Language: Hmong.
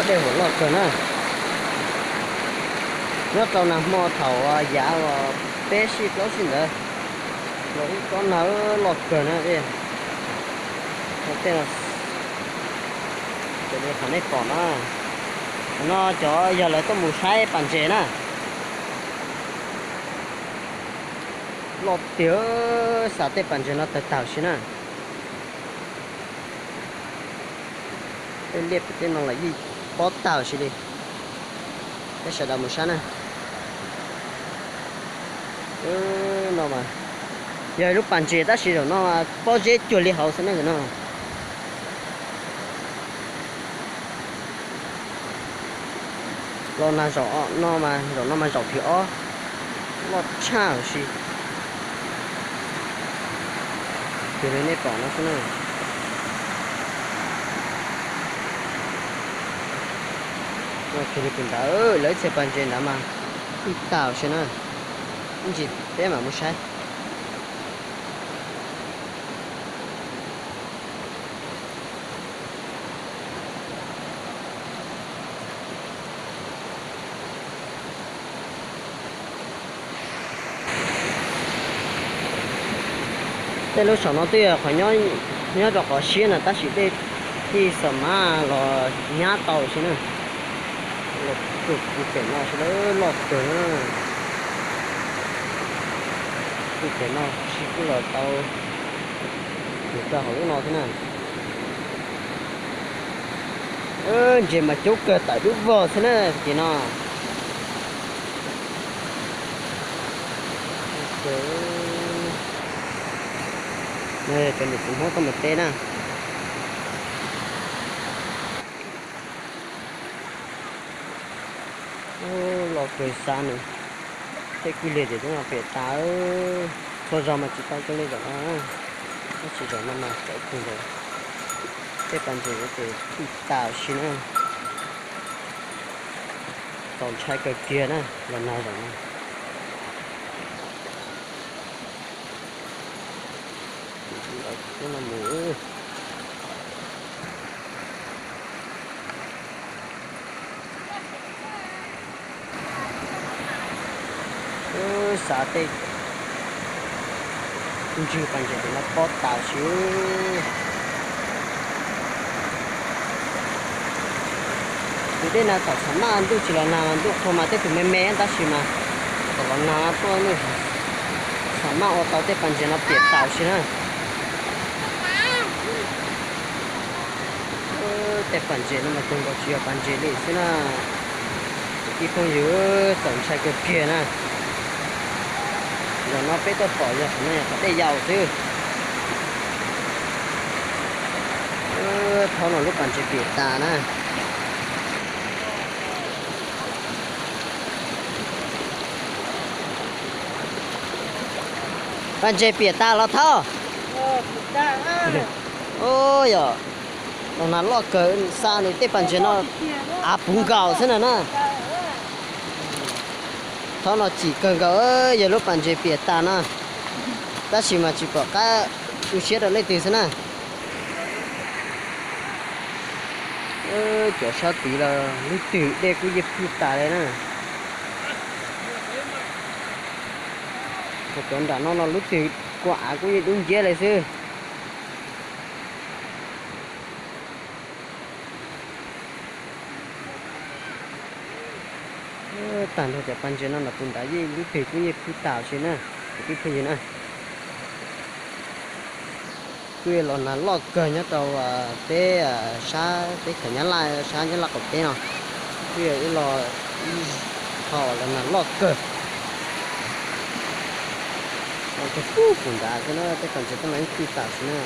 Dej huam loj kawg na. Nyob rau nag hmo thaum yav uas peb sij plaub sij ntawd los ib tsob nag loj kawg na. Tej no, qhov nej pom no, no cov yog lawv tuaj mus saib pas ntses na. Loj tiag, xav tej pas ntses no tawg tag si na. Tej liaj tej no los yeej pob tag si li. Peb sawv daws mus saib na. No mas yog lub pas ntses tab sis zaum no pob zeb cuag li hauv xwb na no. Los nag zaum no mas, zaum no mas zaum thib ob, loj tshaj huv si. Ces li nej pom no xwb na. Ces li tus ntawd lawv ib txhia pas ntses ntawd mas twb tag huv si na. Ib ntsis peb mam mus saib. Tej lub saum no twb yog qhov nyob rau qhov siab na tab sis dej tij xa mab los nyab tau si na. Los txog pem no sawv daws loj kawg na. Txog pem no sib kuj los tau mus rau hauv lub no thiab na. Ntses mas coob kawg tawm dub vog xwb na ces no. Cov niam txiv Hmoob tuaj mus teb na. Loj kawg xav nws, tej kwj liag ces twb no piam tas. Txhua zaug mas tsis tau zoo li zaum no, tab sis zaum no mas txawv kawg nkaus. Tej pas ntses ces twb tas si na. Txaus ntshai kawg kiag na los nag zaum no. Xav tej ntswg pas ntses tim no pob tas si. Tus dej na thaum xam maj ntuj tsis los nag mas ntuj qhua mas tej tus me me tab sis mas thaum los nag tuaj xam maj ua tau tej pas ntses no piam tas si na. Tej pas ntses no mas kawg nkaus tsis yog pas ntses li xwb na. Kwv tij phooj ywg, txaus ntshai kawg kiag na. Zaum no peb tuaj pom yog qhov no yog qhov dej yau xwb. Thaub no lub pas ntses piam tas na. Pas ntses piam tas los Thaub? Yog, los nag loj kawg xa nws tej pas ntses no av puv nkaus xwb na na. Thaub no chim kawg nkaus, yog lub pas ntses piam tas na. Tab sis mas tsis pom qab tu siab rau leej twg xwb na. Cov sab tid los lub twg dej kuj yeej pwj tas li na. Ho cov nram no los lub twg kua av kuj yeej dub nciab li xwb. Tag nrho cov pas ntses no los puv nrad yeej lub twg kuj yeej pwj tas si na, kwv tij phooj ywg na. Kuj yog los nag loj kawg nyob rau peb sab teb chaws Nyab Laj, sab Nyab Laj qaum teb no. Kuj yog ib los, ib qho los nag loj kawg. Los txog puag nrad xwb na, tej pas ntses tej no yeej pwj tas xwb na.